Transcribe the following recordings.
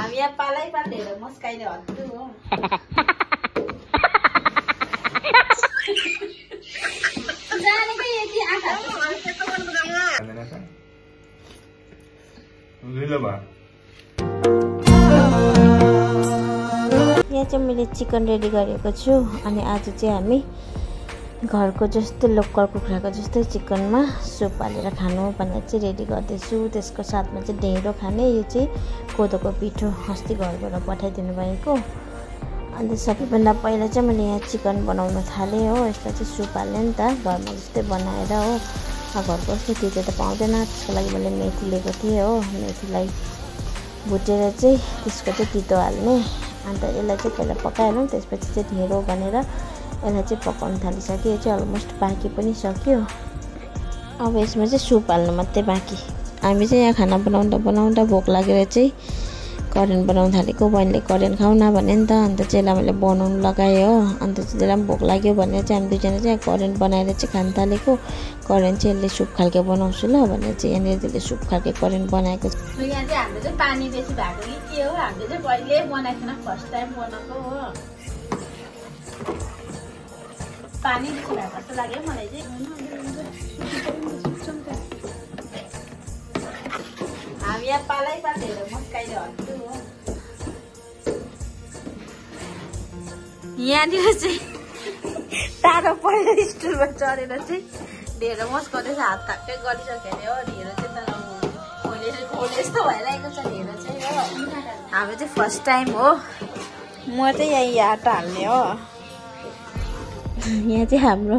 हामी यहाँ पालै पालेर मस्काइले हत्तु हो जानेको यति आँखा यहाँ चाहिँ मैले चिकन रेडी गरेको छु अनि आज चाहिँ हामी घरको जस्तो लोकल कुखुराको जस्तै चिकनमा सुप हालेर खानु भनेर चाहिँ रेडी गर्दैछु। त्यसको साथमा चाहिँ ढेँडो खाने। यो चाहिँ कोदोको पिठो अस्ति घरबाट पठाइदिनु भएको। अन्त सबैभन्दा पहिला चाहिँ मैले यहाँ चिकन बनाउन थालेँ हो। यसलाई चाहिँ सुप हाल्ने नि त घरमा जस्तै बनाएर हो। घरको जस्तो तितो त पाउँदैन, त्यसको लागि मैले मेथी लिएको थिएँ हो। मेथीलाई भुटेर चाहिँ त्यसको चाहिँ तितो हाल्ने। अन्त यसलाई चाहिँ पहिला पकाइहालौँ, त्यसपछि चाहिँ ढेँडो भनेर यसलाई चाहिँ पकाउन थालिसक्यो। यो चाहिँ अलमोस्ट पाकी पनि सक्यो। अब यसमा चाहिँ सुप हाल्नु मात्रै बाँकी। हामी चाहिँ यहाँ खाना बनाउँदा भोक लागेर चाहिँ करेन्ट बनाउन थालेको। बहिनीले करेन्ट खाऊ न भने नि त, अन्त चाहिँ यसलाई मैले बनाउनु लगाएँ हो। अन्त त्यसलाई पनि भोक लाग्यो भनेर चाहिँ हामी दुईजना चाहिँ करेन्ट बनाएर चाहिँ खान थालेको। करेन्ट चाहिँ यसले सुप खालको बनाउँछु ल भनेर चाहिँ यहाँनिर त्यसले सुप खालको करेन्ट बनाएको छ। यहाँ चाहिँ हाम्रो चाहिँ पानी बेसी भएको कि के हो, हामीले चाहिँ कहिले बनाएको थिएन, फर्स्ट टाइम बनाएको हो। पानी बेसी भएको जस्तो लाग्यो मलाई चाहिँ। हामी यहाँ पालै पालेर मस्काइले हत्तु हो। यहाँनिर चाहिँ टाढो पहिलो स्टुलमा चढेर चाहिँ ढेँडो मस्काउँदैछ। हात थाक्कै गरिसक्यो अरे हो। ढेँडो चाहिँ तर खोले जस्तो भइरहेको छ ढेँडो चाहिँ हो। हाम्रो चाहिँ फर्स्ट टाइम हो। म चाहिँ यही आटा हाल्ने हो। यहाँ चाहिँ हाम्रो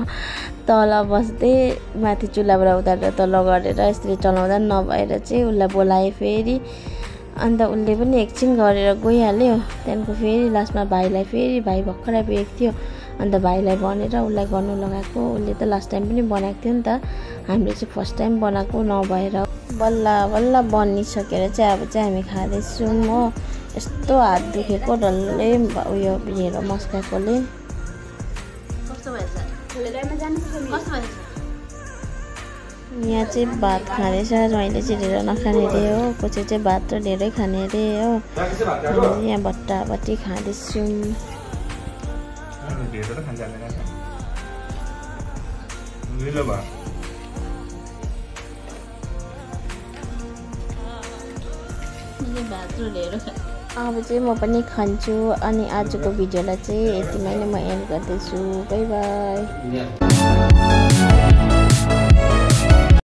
तल बस्दै माथि चुल्हाबाट उतारेर तल गरेर यसरी चलाउँदा नभएर चाहिँ उसलाई बोलाएँ फेरि। अन्त उसले पनि एकछिन गरेर गइहाल्यो। त्यहाँदेखिको फेरि लास्टमा भाइलाई फेरि भाइ भर्खर आइपुगेको थियो। अन्त भाइलाई भनेर उसलाई गर्नु लगाएको। उसले त लास्ट टाइम पनि बनाएको थियो नि त, हामीले चाहिँ फर्स्ट टाइम बनाएको नभएर। बल्ल बल्ल बनिसकेर चाहिँ अब चाहिँ हामी खाँदैछौँ हो। यस्तो हात दुखेको डल्लै उयो ढेँडो मस्काएकोले। यहाँ चाहिँ भात खाँदैछ। ज्वाइँले चाहिँ ढेँडो नखाने अरे हो, कसै चाहिँ भात र ढेँडै खाने अरे हो। यहाँ भट्टाभट्टी खाँदैछौँ। अब चाहिँ म पनि खान्छु। अनि आजको भिडियोलाई चाहिँ यतिमै नै म एन्ड गर्दैछु। By by.